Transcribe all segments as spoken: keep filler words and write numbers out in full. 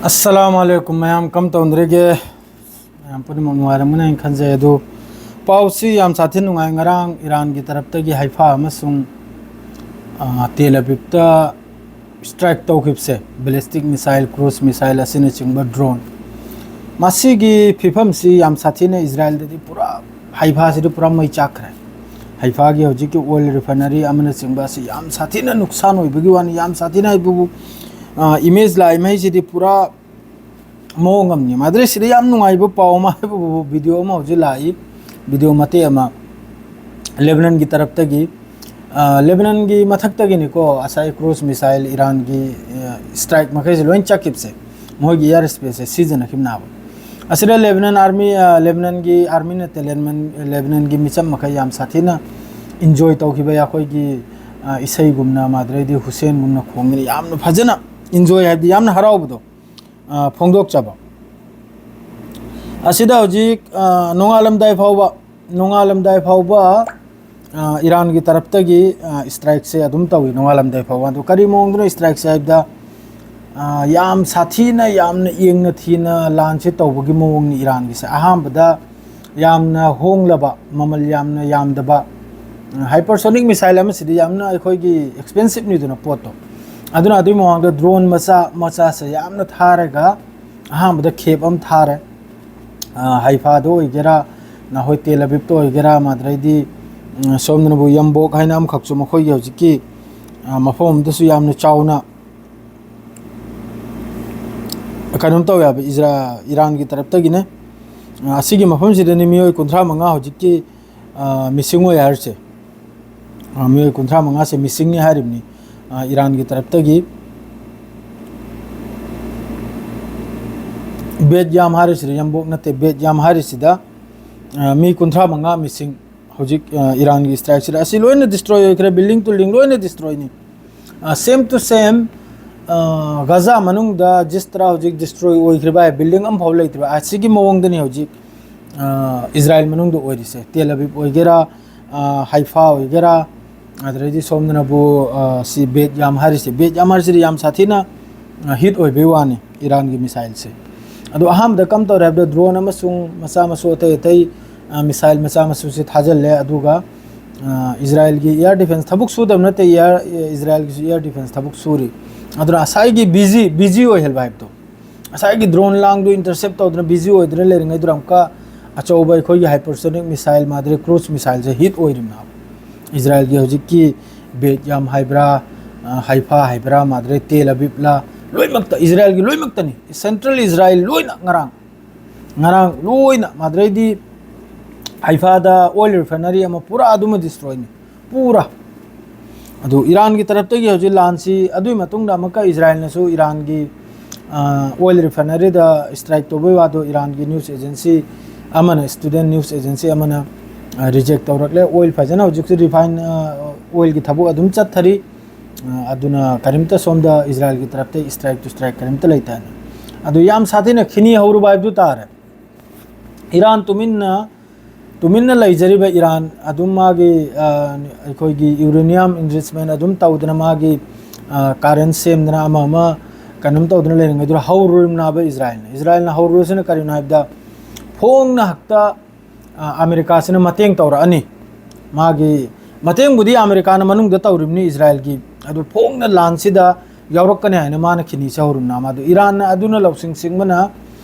ꯑꯁꯂꯥꯃꯨ ꯑꯂꯥꯏꯀꯨꯝ ꯃꯌꯥꯝ, ꯀꯝ ꯇꯧꯅꯔꯤꯒꯦ? ꯃꯌꯥꯝ ꯄꯨꯝꯅꯃꯛ ꯅꯨꯡꯉꯥꯏꯔꯝꯒꯅꯤ ꯍꯥꯏꯅ ꯈꯟꯖꯩ꯫ ꯑꯗꯨ ꯄꯥꯎꯁꯤ ꯌꯥꯝ ꯁꯥꯊꯤꯅ ꯅꯨꯡꯉꯥꯏ꯫ ꯉꯔꯥꯡ ꯏꯔꯥꯟꯒꯤ ꯇꯔꯞꯇꯒꯤ ꯍꯩꯐꯥ ꯑꯃꯁꯨꯡ, ꯑ, ꯇꯦꯜ ꯑꯕꯤꯕꯇ ꯁ꯭ꯇ꯭ꯔꯥꯏꯛ ꯇꯧꯈꯤꯕꯁꯦ, ꯕꯦꯂꯤꯁꯇꯤꯛ ꯃꯤꯁꯥꯏꯜ, ꯀ꯭ꯔꯨꯖ ꯃꯤꯁꯥꯏꯜ ꯑꯁꯤꯅꯆꯤꯡꯕ ꯗ꯭ꯔꯣꯟ, ꯃꯁꯤꯒꯤ ꯐꯤꯕꯝꯁꯤ ꯌꯥꯝ ꯁꯥꯊꯤꯅ ꯏꯖꯔꯥꯏꯜꯗꯗꯤ ꯄꯨꯔꯥ, ꯍꯩꯐꯥꯁꯤꯗꯤ ꯄꯨꯔꯥ ꯃꯩ ꯆꯥꯛꯈ꯭ꯔꯦ꯫ ꯍꯩꯐꯥꯒꯤ ꯍꯧꯖꯤꯛꯀꯤ ꯑꯣꯏꯜ ꯔꯤꯐꯥꯏꯅꯔꯤ ꯑꯃꯅꯆꯤꯡꯕ ꯑꯁꯤ ꯌꯥꯝ ꯁꯥꯊꯤꯅ ꯅꯨꯛꯁꯥꯟ ꯑꯣꯏꯕꯒꯤ ꯋꯥꯅꯤ꯫ ꯌꯥꯝ ꯁꯥꯊꯤꯅ ꯍꯥꯏꯕꯕꯨ, ꯑ, ꯏꯃꯦꯖ ꯂꯥꯛꯏ ꯃꯩꯁꯤꯗꯤ ꯄꯨꯔꯥ ꯃꯑꯣꯡ ꯑꯃꯅꯤ꯫ ꯃꯥꯗ꯭ꯔꯦ, ꯁꯤꯗ ꯌꯥꯝ ꯅꯨꯡꯉꯥꯏꯕ ꯄꯥꯎ ꯑꯃ ꯍꯥꯏꯕꯕꯨ, ꯚꯤꯗꯤꯑꯣ ꯑꯃ ꯍꯧꯖꯤꯛ ꯂꯥꯛꯏ, ꯚꯤꯗꯤꯑꯣ ꯃꯇꯦꯛ ꯑꯃ ꯂꯦꯕꯅꯟꯒꯤ ꯇꯔꯞꯇꯒꯤ꯫ ꯑ, ꯂꯦꯕꯅꯟꯒꯤ ꯃꯊꯛꯇꯒꯤꯅꯤꯀꯣ, ꯉꯁꯥꯏ ꯀ꯭ꯔꯨꯖ ꯃꯤꯁꯥꯏꯜ ꯏꯔꯥꯟꯒꯤ, ꯑ, ꯁ꯭ꯇ꯭ꯔꯥꯏꯛ ꯃꯈꯩꯁꯦ ꯂꯣꯏ ꯆꯠꯈꯤꯕꯁꯦ, ꯃꯣꯏꯒꯤ ꯏꯌꯥꯔ ꯁ꯭ꯄꯦꯁꯁꯦ ꯁꯤꯖꯤꯟꯅꯈꯤꯕꯅꯦꯕ꯫ ꯑꯁꯤꯗ ꯂꯦꯕꯅꯟ ꯑꯥꯔꯃꯤ, ꯑ, ꯂꯦꯕꯅꯟꯒꯤ ꯑꯥꯔꯃꯤ ꯅꯠꯇꯦ, ꯂꯦꯕꯅꯟ, ꯂꯦꯕꯅꯟꯒꯤ ꯃꯤꯆꯝ ꯃꯈꯩ ꯌꯥꯝ ꯁꯥꯊꯤꯅ ꯏꯟꯖꯣꯏ ꯇꯧꯈꯤꯕ, ꯑꯩꯈꯣꯏꯒꯤ, ꯑ, ꯏꯁꯩꯒꯨꯝꯅ, ꯃꯥꯗ꯭ꯔꯦꯗꯤ ꯍꯨꯁꯦꯟꯒꯨꯝꯅ ꯈꯣꯡꯗꯅ ꯌꯥꯝꯅ ꯐꯖꯅ ꯏꯟꯖꯣꯏ, ꯍꯥꯏꯕꯗꯤ ꯌꯥꯝꯅ ꯍꯔꯥꯎꯕꯗꯣ, ꯑ, ꯐꯣꯡꯗꯣꯛꯆꯕ꯫ ꯑꯁꯤꯗ ꯍꯧꯖꯤꯛ, ꯑ, ꯅꯣꯡꯉꯥꯜꯂꯝꯗꯥꯏ ꯐꯥꯎꯕ, ꯅꯣꯡꯉꯥꯜꯂꯝꯗꯥꯏ ꯐꯥꯎꯕ, ꯑ, ꯏꯔꯥꯟꯒꯤ ꯇꯔꯞꯇꯒꯤ, ꯑ, ꯁ꯭ꯇ꯭ꯔꯥꯏꯛꯁꯦ ꯑꯗꯨꯝ ꯇꯧꯏ, ꯅꯣꯡꯉꯥꯜꯂꯝꯗꯥꯏ ꯐꯥꯎꯕ꯫ ꯑꯗꯨ ꯀꯔꯤ ꯃꯑꯣꯡꯗꯅꯣ ꯁ꯭ꯇ꯭ꯔꯥꯏꯛꯁꯦ ꯍꯥꯏꯕꯗ, ꯑ, ꯌꯥꯝ ꯁꯥꯊꯤꯅ, ꯌꯥꯝꯅ ꯌꯦꯡꯅ ꯊꯤꯅ ꯂꯥꯟꯁꯦ ꯇꯧꯕꯒꯤ ꯃꯑꯣꯡꯅꯤ ꯏꯔꯥꯟꯒꯤꯁꯦ꯫ ꯑꯍꯥꯟꯕꯗ ꯌꯥꯝꯅ ꯍꯣꯡꯂꯕ, ꯃꯃꯜ ꯌꯥꯝꯅ ꯌꯥꯝꯗꯕ, ꯍꯥꯏꯄꯔꯁꯣꯅꯤꯛ ꯃꯤꯁꯥꯏꯜ ꯑꯃꯁꯤꯗꯤ ꯌꯥꯝꯅ ꯑꯩꯈꯣꯏꯒꯤ ꯑꯦꯛꯁꯄꯦꯟꯁꯤꯞꯅꯤꯗꯅ ꯄꯣꯠꯇꯣ꯫ ꯑꯗꯨꯅ ꯑꯗꯨꯒꯤ ꯃꯃꯥꯡꯗ ꯗ꯭ꯔꯣꯟ ꯃꯆꯥ ꯃꯆꯥꯁꯦ ꯌꯥꯝꯅ ꯊꯥꯔꯒ, ꯑꯍꯥꯟꯕꯗ ꯈꯦꯞ ꯑꯃ ꯊꯥꯔꯦ꯫ ꯑ, ꯍꯩꯐꯥꯗ ꯑꯣꯏꯒꯦꯔꯥ, ꯅꯈꯣꯏ ꯇꯦꯜ ꯑꯕꯤꯕꯇ ꯑꯣꯏꯒꯦꯔꯥ, ꯃꯥꯗ꯭ꯔꯩꯗꯤ, ꯎꯝ, ꯁꯣꯝꯗꯅꯕꯨ ꯌꯝꯕꯣꯛ ꯍꯥꯏꯅ ꯑꯃꯈꯛꯁꯨ ꯃꯈꯣꯏꯒꯤ ꯍꯧꯖꯤꯛꯀꯤ, ꯑ, ꯃꯐꯝ ꯑꯃꯗꯁꯨ ꯌꯥꯝꯅ ꯆꯥꯎꯅ ꯀꯩꯅꯣꯝ ꯇꯧꯋꯦ ꯍꯥꯏꯕ, ꯏꯖꯔꯥ-, ꯏꯔꯥꯟꯒꯤ ꯇꯔꯞꯇꯒꯤꯅꯦ꯫ ꯑ, ꯑꯁꯤꯒꯤ ꯃꯐꯝꯁꯤꯗꯅꯤ ꯃꯤꯑꯣꯏ ꯀꯨꯟꯊ꯭ꯔꯥ ꯃꯉꯥ ꯍꯧꯖꯤꯛꯀꯤ, ꯑ, ꯃꯤꯁꯤꯡ ꯑꯣꯏ ꯍꯥꯏꯔꯤꯁꯦ꯫ ꯑ, ꯃꯤꯑꯣꯏ ꯀꯨꯟꯊ꯭ꯔꯥ ꯃꯉꯥꯁꯦ ꯃꯤꯁꯤꯡꯅꯤ ꯍꯥꯏꯔꯤꯕꯅꯤ, ꯑ, ꯏꯔꯥꯟꯒꯤ ꯇꯔꯞꯇꯒꯤ꯫ ꯕꯦꯠ ꯌꯥꯝ ꯍꯥꯏꯔꯤꯁꯤꯗ, ꯌꯥꯝꯕꯣꯛ ꯅꯠꯇꯦ, ꯕꯦꯠ ꯌꯥꯝ ꯍꯥꯏꯔꯤꯁꯤꯗ, ꯑ, ꯃꯤ ꯀꯨꯟꯊ꯭ꯔꯥ ꯃꯉꯥ ꯃꯤꯁꯤꯡ ꯍꯧꯖꯤꯛ, ꯑ, ꯏꯔꯥꯟꯒꯤ ꯁ꯭ꯇ꯭ꯔꯥꯏꯛꯁꯤꯗ꯫ ꯑꯁꯤ ꯂꯣꯏꯅ ꯗꯤꯁꯇ꯭ꯔꯣꯏ ꯑꯣꯏꯈ꯭ꯔꯦ, ꯕꯤꯜꯗꯤꯡ ꯇꯨꯜꯗꯤꯡ ꯂꯣꯏꯅ ꯗꯤꯁꯇ꯭ꯔꯣꯏꯅꯤ꯫ ꯑ, same to same, ꯑ, ꯒꯖꯥ ꯃꯅꯨꯡꯗ ꯖꯤꯁ ꯇꯔꯥ ꯍꯧꯖꯤꯛ ꯗꯤꯁꯇ꯭ꯔꯣꯏ ꯑꯣꯏꯈ꯭ꯔꯤꯕ ꯍꯥꯏ, ꯕꯤꯜꯗꯤꯡ ꯑꯃꯐꯥꯎ ꯂꯩꯇ꯭ꯔꯤꯕ꯫ ꯑꯁꯤꯒꯤ ꯃꯑꯣꯡꯗꯅꯤ ꯍꯧꯖꯤꯛ, ꯑ, ꯏꯖꯔꯥꯏꯜ ꯃꯅꯨꯡꯗ ꯑꯣꯏꯔꯤꯁꯦ꯫ ꯇꯦꯜ ꯑꯕꯤꯕ ꯑꯣꯏꯒꯦꯔꯥ, ꯑ, ꯍꯥꯏꯐꯥ ꯑꯣꯏꯒꯦꯔꯥ, ꯑꯗꯨꯗꯩꯗꯤ ꯁꯣꯝꯗꯅꯕꯨ, ꯑ, ꯁꯤ ꯕꯦꯠ ꯌꯥꯝ ꯍꯥꯏꯔꯤꯁꯦ꯫ ꯕꯦꯠ ꯌꯥꯝ ꯍꯥꯏꯔꯤꯁꯤꯗꯤ ꯌꯥꯝ ꯁꯥꯊꯤꯅ, ꯍꯤꯠ ꯑꯣꯏꯕꯩ ꯋꯥꯅꯤ ꯏꯔꯥꯟꯒꯤ ꯃꯤꯁꯥꯏꯜꯁꯦ꯫ ꯑꯗꯣ ꯑꯍꯥꯟꯕꯗ ꯀꯝ ꯇꯧꯔꯦ ꯍꯥꯏꯕꯗ ꯗ꯭ꯔꯣꯟ ꯑꯃꯁꯨꯡ ꯃꯆꯥ ꯃꯁꯨ ꯑꯇꯩ ꯑꯇꯩ ꯃꯤꯁꯥꯏꯜ ꯃꯆꯥ ꯃꯁꯨꯁꯦ ꯊꯥꯖꯤꯜꯂꯦ꯫ ꯑꯗꯨꯒ ꯏꯖꯔꯥꯏꯜꯒꯤ ꯏꯌꯥꯔ ꯗꯤꯐꯦꯟꯁ ꯊꯕꯛ ꯁꯨꯗꯕ ꯅꯠꯇꯦ, ꯏꯌꯥꯔ ꯏꯖꯔꯥꯏꯜꯒꯤꯁꯨ ꯏꯌꯥꯔ ꯗꯤꯐꯦꯟꯁ ꯊꯕꯛ ꯁꯨꯔꯤ꯫ ꯑꯗꯨꯅ ꯉꯁꯥꯏꯒꯤ ꯕꯤꯖꯤ ꯕꯤꯖꯤ ꯑꯣꯏꯍꯜꯕ ꯍꯥꯏꯕꯗꯣ, ꯉꯁꯥꯏꯒꯤ ꯗ꯭ꯔꯣꯟ ꯂꯥꯡꯗꯨ ꯏꯟꯇꯔꯁꯦꯞ ꯇꯧꯗꯅ ꯕꯤꯖꯤ ꯑꯣꯏꯗꯅ ꯂꯩꯔꯤꯉꯩꯗꯨꯗ ꯑꯃꯨꯛꯀ ꯑꯆꯧꯕ ꯑꯩꯈꯣꯏꯒꯤ ꯍꯥꯏꯄꯔꯁꯣꯅꯤꯛ ꯃꯤꯁꯥꯏꯜ ꯃꯥꯗ꯭ꯔꯦ ꯀ꯭ꯔꯨꯖ ꯃꯤꯁꯥꯏꯜꯁꯦ ꯍꯤꯠ ꯑꯣꯏꯔꯤꯕꯅꯦꯕ꯫ ꯏꯖꯔꯥꯏꯜꯒꯤ ꯍꯧꯖꯤꯛꯀꯤ ꯕꯦꯠ ꯌꯥꯝ ꯍꯥꯏꯕ꯭ꯔꯥ, ꯍꯥꯏꯐꯥ ꯍꯥꯏꯕ꯭ꯔꯥ, ꯃꯥꯗ꯭ꯔꯦ ꯇꯦꯜ ꯑꯕꯤꯕꯂꯥ, ꯂꯣꯏꯅꯃꯛꯇ, ꯏꯖꯔꯥꯏꯜꯒꯤ ꯂꯣꯏꯅꯃꯛꯇꯅꯤ, ꯁꯦꯟꯇ꯭ꯔꯦꯜ ꯏꯖꯔꯥꯏꯜ ꯂꯣꯏꯅ ꯉꯔꯥꯡ ꯉꯔꯥꯡ ꯂꯣꯏꯅ ꯃꯥꯗ꯭ꯔꯦꯗꯤ ꯍꯥꯏꯐꯥꯗ ꯑꯣꯏꯜ ꯔꯤꯐꯥꯏꯅꯔꯤ ꯑꯃ ꯄꯨꯔꯥ ꯑꯗꯨꯃ ꯗꯤꯁꯇ꯭ꯔꯣꯏꯅꯤ ꯄꯨꯔꯥ꯫ ꯑꯗꯨ ꯏꯔꯥꯟꯒꯤ ꯇꯔꯞꯇꯒꯤ ꯍꯧꯖꯤꯛ ꯂꯥꯟꯁꯤ, ꯑꯗꯨꯒꯤ ꯃꯇꯨꯡꯗ ꯑꯃꯨꯛꯀ ꯏꯖꯔꯥꯏꯜꯅꯁꯨ ꯏꯔꯥꯟꯒꯤ ꯑꯣꯏꯜ ꯔꯤꯐꯥꯏꯅꯔꯤꯗ ꯏꯁꯇ꯭ꯔꯥꯏꯛ ꯇꯧꯕꯒꯤ ꯋꯥꯗꯣ ꯏꯔꯥꯟꯒꯤ ꯅ꯭ꯌꯨꯁ ꯑꯦꯖꯦꯟꯁꯤ ꯑꯃꯅ, ꯏꯁꯇꯨꯗꯦꯟ ꯅ꯭ꯌꯨꯁ ꯑꯦꯖꯦꯟꯁꯤ ꯑꯃꯅ ꯔꯤꯖꯦꯛ ꯇꯧꯔꯛꯂꯦ꯫ ꯑꯣꯏꯜ ꯐꯖꯅ ꯍꯧꯖꯤꯛꯁꯨ ꯔꯤꯐꯥꯏꯟ, ꯑꯣꯏꯜꯒꯤ ꯊꯕꯛ ꯑꯗꯨꯝ ꯆꯠꯊꯔꯤ꯫ ꯑꯗꯨꯅ ꯀꯔꯤꯝꯇ ꯁꯣꯝꯗ ꯏꯖꯔꯥꯏꯜꯒꯤ ꯇꯔꯞꯇ ꯏꯁꯇ꯭ꯔꯥꯏꯛ ꯇꯨ ꯏꯁꯇ꯭ꯔꯥꯏꯛ ꯀꯔꯤꯝꯇ ꯂꯩꯇꯦ ꯍꯥꯏꯅ꯫ ꯑꯗꯨ ꯌꯥꯝ ꯁꯥꯊꯤꯅ ꯈꯤꯅꯤ ꯍꯧꯔꯨꯕ ꯍꯥꯏꯕꯗꯨ ꯇꯥꯔꯦ꯫ ꯏꯔꯥꯟ ꯇꯨꯃꯤꯟꯅ ꯇꯨꯃꯤꯟꯅ ꯂꯩꯖꯔꯤꯕ ꯏꯔꯥꯟ ꯑꯗꯨꯝ ꯃꯥꯒꯤ, ꯑ, ꯑꯩꯈꯣꯏꯒꯤ ꯌꯨꯔꯦꯅꯤꯌꯝ ꯏꯟꯔꯤꯆꯃꯦꯟ ꯑꯗꯨꯝ ꯇꯧꯗꯅ ꯃꯥꯒꯤ, ꯑ, ꯀꯥꯔꯦꯟ ꯁꯦꯝꯗꯅ ꯑꯃ ꯑꯃ ꯀꯩꯅꯣꯝ ꯇꯧꯗꯅ ꯂꯩꯔꯤꯉꯩꯗꯨꯗ ꯍꯧꯔꯨꯔꯤꯕꯅꯦꯕ ꯏꯖꯔꯥꯏꯜꯅ꯫ ꯏꯖꯔꯥꯏꯜꯅ ꯍꯧꯔꯨꯔꯤꯁꯤꯅ ꯀꯔꯤꯅꯣ ꯍꯥꯏꯕꯗ ꯐꯣꯡꯅ ꯍꯛꯇ, ꯑ, ꯑꯃꯦꯔꯤꯀꯥꯁꯤꯅ ꯃꯇꯦꯡ ꯇꯧꯔꯛꯑꯅꯤ꯫ ꯃꯥꯒꯤ ꯃꯇꯦꯡꯕꯨꯗꯤ ꯑꯃꯦꯔꯤꯀꯥꯅ ꯃꯅꯨꯡꯗ ꯇꯧꯔꯤꯕꯅꯤ ꯏꯖꯔꯥꯏꯜꯒꯤ, ꯑꯗꯨ ꯐꯣꯡꯅ ꯂꯥꯟꯁꯤꯗ ꯌꯥꯎꯔꯛꯀꯅꯤ ꯍꯥꯏꯅ ꯃꯥꯅ ꯈꯤꯅꯤ ꯁꯧꯔꯨꯝꯅ ꯃꯥꯗꯨ ꯏꯔꯥꯟꯅ ꯑꯗꯨꯅ ꯂꯧꯁꯤꯡ ꯁꯤꯡꯕꯅ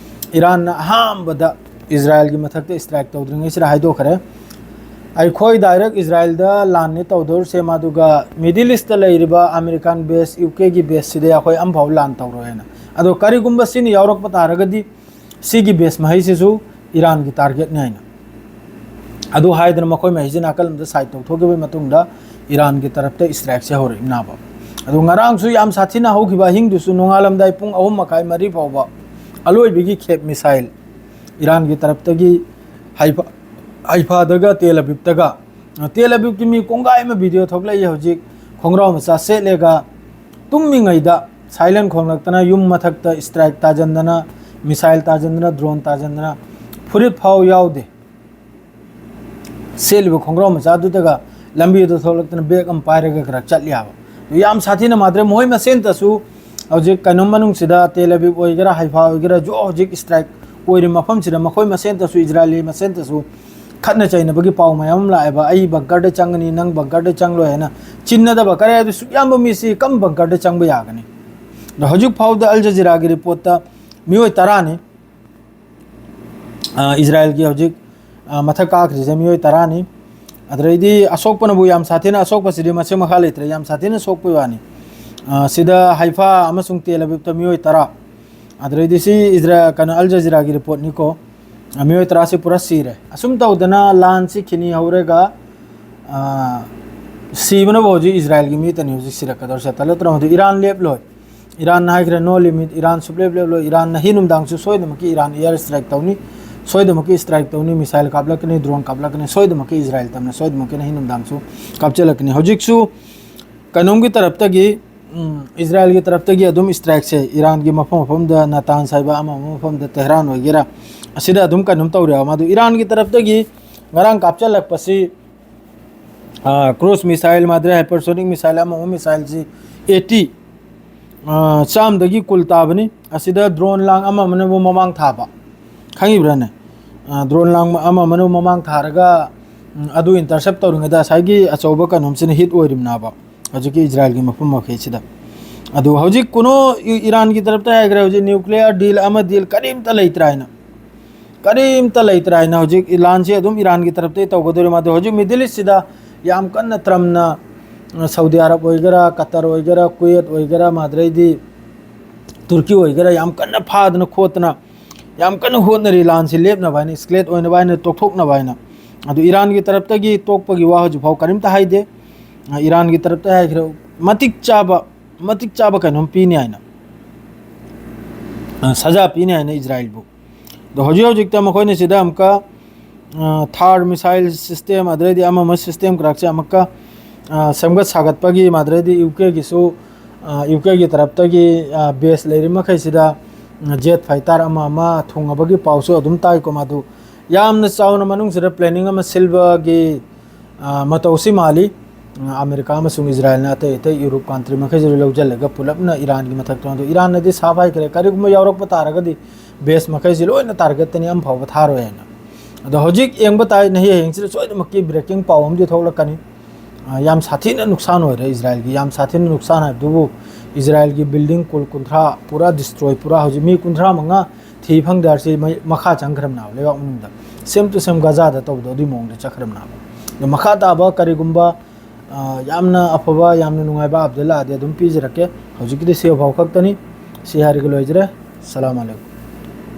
ꯏꯔꯥꯟꯅ ꯑꯍꯥꯟꯕꯗ ꯏꯖꯔꯥꯏꯜꯒꯤ ꯃꯊꯛꯇ ꯏꯁꯇ꯭ꯔꯥꯏꯛ ꯇꯧꯗ꯭ꯔꯤꯉꯩꯁꯤꯗ ꯍꯥꯏꯗꯣꯛꯈ꯭ꯔꯦ꯫ ꯑꯩꯈꯣꯏ ꯗꯥꯏꯔꯦꯛ ꯏꯖꯔꯥꯏꯜꯗ ꯂꯥꯟꯅꯤ ꯇꯧꯗꯧꯔꯤꯁꯦ, ꯃꯗꯨꯒ ꯃꯤꯗꯜ ꯏꯁꯇ ꯂꯩꯔꯤꯕ ꯑꯃꯦꯔꯤꯀꯥꯟ ꯕꯦꯁ, ꯌꯨ ꯀꯦꯒꯤ ꯕꯦꯁꯁꯤꯗ ꯑꯩꯈꯣꯏ ꯑꯝꯐꯥꯎ ꯂꯥꯟ ꯇꯧꯔꯣꯏ ꯍꯥꯏꯅ꯫ ꯑꯗꯣ ꯀꯔꯤꯒꯨꯝꯕ ꯁꯤꯅ ꯌꯥꯎꯔꯛꯄ ꯇꯥꯔꯒꯗꯤ ꯁꯤꯒꯤ ꯕꯦꯁ ꯃꯍꯩꯁꯤꯁꯨ ꯏꯔꯥꯟꯒꯤ ꯇꯥꯔꯒꯦꯠꯅꯤ ꯍꯥꯏꯅ꯫ ꯑꯗꯨ ꯍꯥꯏꯗꯅ ꯃꯈꯣꯏ ꯃꯍꯩꯁꯤ ꯅꯥꯀꯜ ꯑꯃꯗ ꯁꯥꯏꯠ ꯇꯧꯊꯣꯛꯈꯤꯕꯒꯤ ꯃꯇꯨꯡꯗ ꯏꯔꯥꯟꯒꯤ ꯇꯔꯞꯇ ꯏꯁꯇ꯭ꯔꯥꯏꯛꯁꯦ ꯍꯧꯔꯛꯏꯕꯅꯦꯕ꯫ ꯑꯗꯨ ꯉꯔꯥꯡꯁꯨ ꯌꯥꯝ ꯁꯥꯊꯤꯅ ꯍꯧꯈꯤꯕ ꯑꯍꯤꯡꯗꯨꯁꯨ ꯅꯣꯡꯉꯥꯜꯂꯝꯗꯥꯏ ꯄꯨꯡ ꯑꯍꯨꯝ ꯃꯈꯥꯏ ꯃꯔꯤ ꯐꯥꯎꯕ ꯑꯂꯣꯏꯕꯒꯤ ꯈꯦꯞ ꯃꯤꯁꯥꯏꯜ ꯏꯔꯥꯟꯒꯤ ꯇꯔꯞꯇꯒꯤ ꯍꯩꯐꯥ-, ꯍꯩꯐꯥꯗꯒ ꯇꯦꯜ ꯑꯕꯤꯕꯇꯒ, ꯇꯦꯜ ꯑꯕꯤꯕꯀꯤ ꯃꯤ ꯀꯣꯡꯒꯥꯏ ꯑꯃ ꯚꯤꯗꯤꯑꯣ ꯊꯣꯛꯂꯛꯏ ꯍꯧꯖꯤꯛ, ꯈꯣꯡꯒ꯭ꯔꯥꯎ ꯃꯆꯥ ꯁꯦꯠꯂꯦꯒ ꯇꯨꯝꯃꯤꯉꯩꯗ ꯁꯥꯏꯂꯦꯟ ꯈꯣꯡꯂꯛꯇꯅ ꯌꯨꯝ ꯃꯊꯛꯇ ꯏꯁꯇ꯭ꯔꯥꯏꯛ ꯇꯥꯖꯟꯗꯅ, ꯃꯤꯁꯥꯏꯜ ꯇꯥꯖꯟꯗꯅ, ꯗ꯭ꯔꯣꯟ ꯇꯥꯖꯟꯗꯅ ꯐꯨꯔꯤꯠ ꯐꯥꯎ ꯌꯥꯎꯗꯦ꯫ ꯁꯦꯠꯂꯤꯕ ꯈꯣꯡꯒ꯭ꯔꯥꯎ ꯃꯆꯥꯗꯨꯗꯒ ꯂꯝꯕꯤꯗ ꯊꯣꯛꯂꯛꯇꯅ ꯕꯦꯒ ꯑꯃ ꯄꯥꯏꯔꯒ ꯈꯔ ꯆꯠꯂꯤ ꯍꯥꯏꯕ꯫ ꯑꯗꯨ ꯌꯥꯝ ꯁꯥꯊꯤꯅ ꯃꯥꯗ꯭ꯔꯦ ꯃꯈꯣꯏ ꯃꯁꯦꯟꯇꯁꯨ ꯍꯧꯖꯤꯛ ꯀꯩꯅꯣꯝ ꯃꯅꯨꯡꯁꯤꯗ ꯇꯦꯜ ꯑꯕꯤꯕ ꯑꯣꯏꯒꯦꯔꯥ, ꯍꯥꯏꯐꯥ ꯑꯣꯏꯒꯦꯔꯥ, ꯍꯧꯖꯤꯛ ꯍꯧꯖꯤꯛ ꯏꯁꯇ꯭ꯔꯥꯏꯛ ꯑꯣꯏꯔꯤꯕ ꯃꯐꯝꯁꯤꯗ ꯃꯈꯣꯏ ꯃꯁꯦꯟꯇꯁꯨ, ꯏꯖꯔꯥꯏꯂꯤ ꯃꯁꯦꯟꯇꯁꯨ ꯈꯠꯅ ꯆꯩꯅꯕꯒꯤ ꯄꯥꯎ ꯃꯌꯥꯝ ꯑꯃ ꯂꯥꯛꯑꯦꯕ꯫ "ꯑꯩ ꯕꯪꯀꯔꯗ ꯆꯪꯒꯅꯤ, ꯅꯪ ꯕꯪꯀꯔꯗ ꯆꯪꯂꯣꯏ" ꯍꯥꯏꯅ ꯆꯤꯟꯅꯗꯕ꯫ ꯀꯔꯤ ꯍꯥꯏꯗꯤ, ꯁꯨꯛ ꯌꯥꯝꯕ ꯃꯤꯁꯤ ꯀꯔꯝꯕ ꯕꯪꯀꯔꯗ ꯆꯪꯕ ꯌꯥꯒꯅꯤ? ꯑꯗꯣ ꯍꯧꯖꯤꯛ ꯐꯥꯎꯕꯗ ꯑꯜ ꯖꯖꯤꯔꯥꯒꯤ ꯔꯤꯄꯣꯔꯠꯇ ꯃꯤꯑꯣꯏ ꯇꯔꯥꯅꯤ ꯏꯖꯔꯥꯏꯜꯒꯤ ꯍꯧꯖꯤꯛ ꯃꯊꯛ ꯀꯥꯈ꯭ꯔꯤꯁꯦ, ꯃꯤꯑꯣꯏ ꯇꯔꯥꯅꯤ꯫ ꯑꯗꯨꯗꯩꯗꯤ ꯑꯁꯣꯛꯄꯅꯕꯨ ꯌꯥꯝ ꯁꯥꯊꯤꯅ, ꯑꯁꯣꯛꯄꯁꯤꯗꯤ ꯃꯁꯤꯡ ꯃꯈꯥ ꯂꯩꯇ꯭ꯔꯦ, ꯌꯥꯝ ꯁꯥꯊꯤꯅ ꯁꯣꯛꯄꯒꯤ ꯋꯥꯅꯤ꯫ ꯁꯤꯗ ꯍꯥꯏꯐꯥ ꯑꯃꯁꯨꯡ ꯇꯦꯜ ꯑꯕꯤꯕꯇ ꯃꯤꯑꯣꯏ ꯇꯔꯥ꯫ ꯑꯗꯨꯗꯩꯗꯤ ꯁꯤ ꯏꯖꯔꯥ-, ꯀꯩꯅꯣ, ꯑꯜ ꯖꯖꯤꯔꯥꯒꯤ ꯔꯤꯄꯣꯔꯠꯅꯤꯀꯣ꯫ ꯃꯤꯑꯣꯏ ꯇꯔꯥꯁꯤ ꯄꯨꯔꯥ ꯁꯤꯔꯦ꯫ ꯑꯁꯨꯝ ꯇꯧꯗꯅ ꯂꯥꯟꯁꯤ ꯈꯤꯅꯤ ꯍꯧꯔꯒ ꯁꯤꯕꯅꯕꯨ ꯍꯧꯖꯤꯛ ꯏꯖꯔꯥꯏꯜꯒꯤ ꯃꯤꯇꯅꯤ ꯍꯧꯖꯤꯛ ꯁꯤꯔꯛꯀꯗꯧꯔꯤꯁꯦ꯫ ꯇꯜꯂ ꯇꯔꯥꯃꯥꯊꯣꯏ꯫ ꯏꯔꯥꯟ ꯂꯦꯞꯂꯣꯏ꯫ ꯏꯔꯥꯟꯅ ꯍꯥꯏꯈ꯭ꯔꯦ, "No limit", ꯏꯔꯥꯟ ꯁꯨꯞꯂꯦꯞ ꯂꯦꯞꯂꯣꯏ꯫ ꯏꯔꯥꯟꯅ ꯍꯤ ꯅꯨꯡꯗꯥꯡꯁꯨ ꯁꯣꯏꯗꯅꯃꯛꯀꯤ ꯏꯔꯥꯟ ꯑꯦꯌꯔ ꯏꯁꯇ꯭ꯔꯥꯏꯛ ꯇꯧꯅꯤ, ꯁꯣꯏꯗꯅꯃꯛꯀꯤ ꯏꯁꯇ꯭ꯔꯥꯏꯛ ꯇꯧꯅꯤ, ꯃꯤꯁꯥꯏꯜ ꯀꯥꯞꯂꯛꯀꯅꯤ, ꯗ꯭ꯔꯣꯟ ꯀꯥꯞꯂꯛꯀꯅꯤ, ꯁꯣꯏꯗꯅꯃꯛꯀꯤ ꯏꯖꯔꯥꯏꯜ ꯇꯝꯅ ꯁꯣꯏꯗꯅꯃꯛꯀꯤꯅ ꯍꯤ ꯅꯨꯡꯗꯥꯡꯁꯨ ꯀꯥꯞꯆꯜꯂꯛꯀꯅꯤ꯫ ꯍꯧꯖꯤꯛꯁꯨ ꯀꯩꯅꯣꯝꯒꯤ ꯇꯔꯞꯇꯒꯤ, ꯎꯝ, ꯏꯖꯔꯥꯏꯜꯒꯤ ꯇꯔꯞꯇꯒꯤ ꯑꯗꯨꯝ ꯏꯁꯇ꯭ꯔꯥꯏꯛꯁꯦ ꯏꯔꯥꯟꯒꯤ ꯃꯐꯝ ꯃꯐꯝꯗ, ꯅꯥꯇꯥꯟꯁ ꯍꯥꯏꯕ ꯑꯃ ꯑꯃ ꯃꯐꯝꯗ, ꯇꯦꯍꯔꯥꯟ ꯑꯣꯏꯒꯦꯔꯥ, ꯑꯁꯤꯗ ꯑꯗꯨꯝ ꯀꯩꯅꯣꯝ ꯇꯧꯔꯦꯕ꯫ ꯃꯗꯨ ꯏꯔꯥꯟꯒꯤ ꯇꯔꯞꯇꯒꯤ ꯉꯔꯥꯡ ꯀꯥꯞꯆꯜꯂꯛꯄꯁꯤ ꯀ꯭ꯔꯨꯖ ꯃꯤꯁꯥꯏꯜ, ꯃꯥꯗ꯭ꯔꯦ ꯍꯥꯏꯄꯔꯁꯣꯅꯤꯛ ꯃꯤꯁꯥꯏꯜ ꯑꯃ ꯑꯃ ꯃꯤꯁꯥꯏꯜꯁꯤ ꯑꯦꯇꯤ, ꯆꯥꯝꯗꯒꯤ ꯀꯨꯜ ꯇꯥꯕꯅꯤ꯫ ꯑꯁꯤꯗ ꯗ꯭ꯔꯣꯟ ꯂꯥꯡ ꯑꯃ ꯑꯃꯅꯕꯨ ꯃꯃꯥꯡ ꯊꯥꯕ, ꯈꯪꯉꯤꯕ꯭ꯔꯥꯅꯦ? ꯗ꯭ꯔꯣꯟ ꯂꯥꯡ ꯑꯃ ꯑꯃꯅꯕꯨ ꯃꯃꯥꯡ ꯊꯥꯔꯒ, ꯎꯝ, ꯑꯗꯨ ꯏꯟꯇꯔꯁꯦꯞ ꯇꯧꯔꯤꯉꯩꯗ ꯉꯁꯥꯏꯒꯤ ꯑꯆꯧꯕ ꯀꯩꯅꯣꯝꯁꯤꯅ ꯍꯤꯠ ꯑꯣꯏꯔꯤꯕꯅꯦꯕ, ꯍꯧꯖꯤꯛꯀꯤ ꯏꯖꯔꯥꯏꯜꯒꯤ ꯃꯐꯝ ꯃꯈꯩꯁꯤꯗ꯫ ꯑꯗꯨ ꯍꯧꯖꯤꯛ ꯀꯨꯅꯣ ꯏ-, ꯏꯔꯥꯟꯒꯤ ꯇꯔꯞꯇ ꯍꯥꯏꯈ꯭ꯔꯦ, ꯍꯧꯖꯤꯛ ꯅ꯭ꯌꯨꯀ꯭ꯂꯤꯌꯔ ꯗꯤꯜ ꯑꯃ ꯗꯤꯜ ꯀꯔꯤꯝꯇ ꯂꯩꯇ꯭ꯔꯥ ꯍꯥꯏꯅ꯫ ꯀꯔꯤꯝꯇ ꯂꯩꯇ꯭ꯔꯥ ꯍꯥꯏꯅ ꯍꯧꯖꯤꯛ ꯏꯔꯥꯟꯁꯤ ꯑꯗꯨꯝ ꯏꯔꯥꯟꯒꯤ ꯇꯔꯞꯇꯒꯤ ꯇꯧꯒꯗꯧꯔꯤ꯫ ꯃꯗꯨ ꯍꯧꯖꯤꯛ ꯃꯤꯗꯜ ꯏꯁꯁꯤꯗ ꯌꯥꯝ ꯀꯟꯅ ꯇ꯭ꯔꯝꯅ, ꯑ, ꯁꯥꯎꯗꯤ ꯑꯔꯕ ꯑꯣꯏꯒꯦꯔꯥ, ꯀꯇꯔ ꯑꯣꯏꯒꯦꯔꯥ, ꯀꯨꯋꯦꯠ ꯑꯣꯏꯒꯦꯔꯥ, ꯃꯥꯗ꯭ꯔꯩꯗꯤ ꯇꯨꯔꯀꯤ ꯑꯣꯏꯒꯦꯔꯥ, ꯌꯥꯝ ꯀꯟꯅ ꯐꯥꯗꯅ ꯈꯣꯠꯇꯅ ꯌꯥꯝ ꯀꯟꯅ ꯍꯣꯠꯅꯔꯤ ꯂꯥꯟꯁꯤ ꯂꯦꯞꯅꯕ ꯍꯥꯏꯅ, ꯏꯁꯀ꯭ꯂꯦꯠ ꯑꯣꯏꯅꯕ ꯍꯥꯏꯅ, ꯇꯣꯛꯊꯣꯛꯅꯕ ꯍꯥꯏꯅ꯫ ꯑꯗꯨ ꯏꯔꯥꯟꯒꯤ ꯇꯔꯞꯇꯒꯤ ꯇꯣꯛꯄꯒꯤ ꯋꯥ ꯍꯧꯖꯤꯛ ꯐꯥꯎ ꯀꯔꯤꯝꯇ ꯍꯥꯏꯗꯦ꯫ ꯑ, ꯏꯔꯥꯟꯒꯤ ꯇꯔꯞꯇ ꯍꯥꯏꯈ꯭ꯔꯦ, ꯃꯇꯤꯛ ꯆꯥꯕ, ꯃꯇꯤꯛ ꯆꯥꯕ ꯀꯩꯅꯣꯝ ꯄꯤꯅꯤ ꯍꯥꯏꯅ, ꯑ, ꯁꯖꯥ ꯄꯤꯅꯤ ꯍꯥꯏꯅ ꯏꯖꯔꯥꯏꯜꯕꯨ꯫ ꯑꯗꯣ ꯍꯧꯖꯤꯛ ꯍꯧꯖꯤꯛꯇ ꯃꯈꯣꯏꯅ ꯁꯤꯗ ꯑꯃꯨꯛꯀ, ꯑ, ꯊꯥꯔ ꯃꯤꯁꯥꯏꯜ ꯁꯤꯁꯇꯦꯝ, ꯑꯗꯨꯗꯩꯗꯤ ꯑꯃ ꯑꯃ ꯁꯤꯁꯇꯦꯝ ꯈꯔꯁꯦ ꯑꯃꯨꯛꯀ, ꯑ, ꯁꯦꯝꯒꯠ ꯁꯥꯒꯠꯄꯒꯤ, ꯃꯥꯗ꯭ꯔꯩꯗꯤ ꯌꯨ ꯀꯦꯒꯤꯁꯨ, ꯑ, ꯌꯨ ꯀꯦꯒꯤ ꯇꯔꯞꯇꯒꯤ, ꯑ, ꯕꯦꯁ ꯂꯩꯔꯤ ꯃꯈꯩꯁꯤꯗ, ꯑ, ꯖꯦꯠ ꯐꯥꯏꯇꯔ ꯑꯃ ꯑꯃ ꯊꯨꯡꯉꯕꯒꯤ ꯄꯥꯎꯁꯨ ꯑꯗꯨꯝ ꯇꯥꯏꯀꯣ꯫ ꯃꯗꯨ ꯌꯥꯝꯅ ꯆꯥꯎꯅ ꯃꯅꯨꯡꯁꯤꯗ ꯄ꯭ꯂꯦꯅꯤꯡ ꯑꯃ ꯁꯤꯜꯕꯒꯤ, ꯑ, ꯃꯇꯧꯁꯤ ꯃꯥꯜꯂꯤ꯫ ꯑꯃꯦꯔꯤꯀꯥ ꯑꯃꯁꯨꯡ ꯏꯖꯔꯥꯌꯦꯜꯅ ꯑꯇꯩ ꯑꯇꯩ ꯌꯨꯔꯣꯞ ꯀꯟꯇ꯭ꯔꯤ ꯃꯈꯩꯁꯤꯁꯨ ꯂꯧꯁꯤꯜꯂꯒ ꯄꯨꯂꯞꯅ ꯏꯔꯥꯟꯒꯤ ꯃꯊꯛꯇ ꯑꯣꯟꯊꯣꯛ-, ꯏꯔꯥꯟꯅꯗꯤ ꯁꯥꯐ ꯍꯥꯏꯈ꯭ꯔꯦ, ꯀꯔꯤꯒꯨꯝꯕ ꯌꯥꯎꯔꯛꯄ ꯇꯥꯔꯒꯗꯤ ꯕꯦꯁ ꯃꯈꯩꯁꯤ ꯂꯣꯏꯅ ꯇꯥꯔꯒꯦꯠꯇꯅꯤ, ꯑꯃ ꯐꯥꯎꯕ ꯊꯥꯔꯣꯏ ꯍꯥꯏꯅ꯫ ꯑꯗꯣ ꯍꯧꯖꯤꯛ ꯌꯦꯡꯕ ꯇꯥꯏ, ꯅꯍꯤ ꯍꯌꯦꯡꯁꯤꯗ ꯁꯣꯏꯗꯅꯃꯛꯀꯤ ꯕ꯭ꯔꯦꯀꯤꯡ ꯄꯥꯎ ꯑꯃꯗꯤ ꯊꯣꯛꯂꯛꯀꯅꯤ꯫ ꯑ, ꯌꯥꯝ ꯁꯥꯊꯤꯅ ꯅꯨꯡꯁꯥꯟ ꯑꯣꯏꯔꯦ ꯏꯖꯔꯥꯌꯦꯜꯒꯤ, ꯌꯥꯝ ꯁꯥꯊꯤꯅ ꯅꯨꯡꯁꯥꯟ ꯍꯥꯏꯕꯗꯨꯕꯨ ꯏꯖꯔꯥꯌꯦꯜꯒꯤ ꯕꯤꯜꯗꯤꯡ ꯀꯨꯜ ꯀꯨꯟꯊ꯭ꯔꯥ ꯄꯨꯔꯥ ꯗꯤꯁꯇ꯭ꯔꯣꯏ, ꯄꯨꯔꯥ ꯍꯧꯖꯤꯛ ꯃꯤ ꯀꯨꯟꯊ꯭ꯔꯥ ꯃꯉꯥ ꯊꯤ ꯐꯪꯗꯦ ꯍꯥꯏꯔꯁꯤ ꯃꯩ-, ꯃꯈꯥ ꯆꯪꯈ꯭ꯔꯕꯅꯦꯕ ꯂꯩꯕꯥꯛ ꯃꯅꯨꯡꯗ꯫ ꯁꯦꯝ ꯇꯨ ꯁꯦꯝ ꯒꯖꯥꯗ ꯇꯧꯕꯗꯣ ꯑꯗꯨꯒꯤ ꯃꯑꯣꯡꯗ ꯆꯠꯈ꯭ꯔꯕꯅꯦꯕ꯫ ꯑꯗꯣ ꯃꯈꯥ ꯇꯥꯕ ꯀꯔꯤꯒꯨꯝꯕ, ꯑ, ꯌꯥꯝꯅ ꯑꯐꯕ, ꯌꯥꯝꯅ ꯅꯨꯡꯉꯥꯏꯕ ꯑꯞꯗꯦꯠ ꯂꯥꯛꯑꯗꯤ ꯑꯗꯨꯝ ꯄꯤꯖꯔꯛꯀꯦ꯫ ꯍꯧꯖꯤꯛꯀꯤꯗꯤ ꯁꯤ ꯐꯥꯎ ꯈꯛꯇꯅꯤ꯫ ꯁꯤ ꯍꯥꯏꯔꯒ ꯂꯣꯏꯖꯔꯦ꯫ ꯁꯂꯥꯝ ꯑꯂꯩꯀꯨꯝ꯫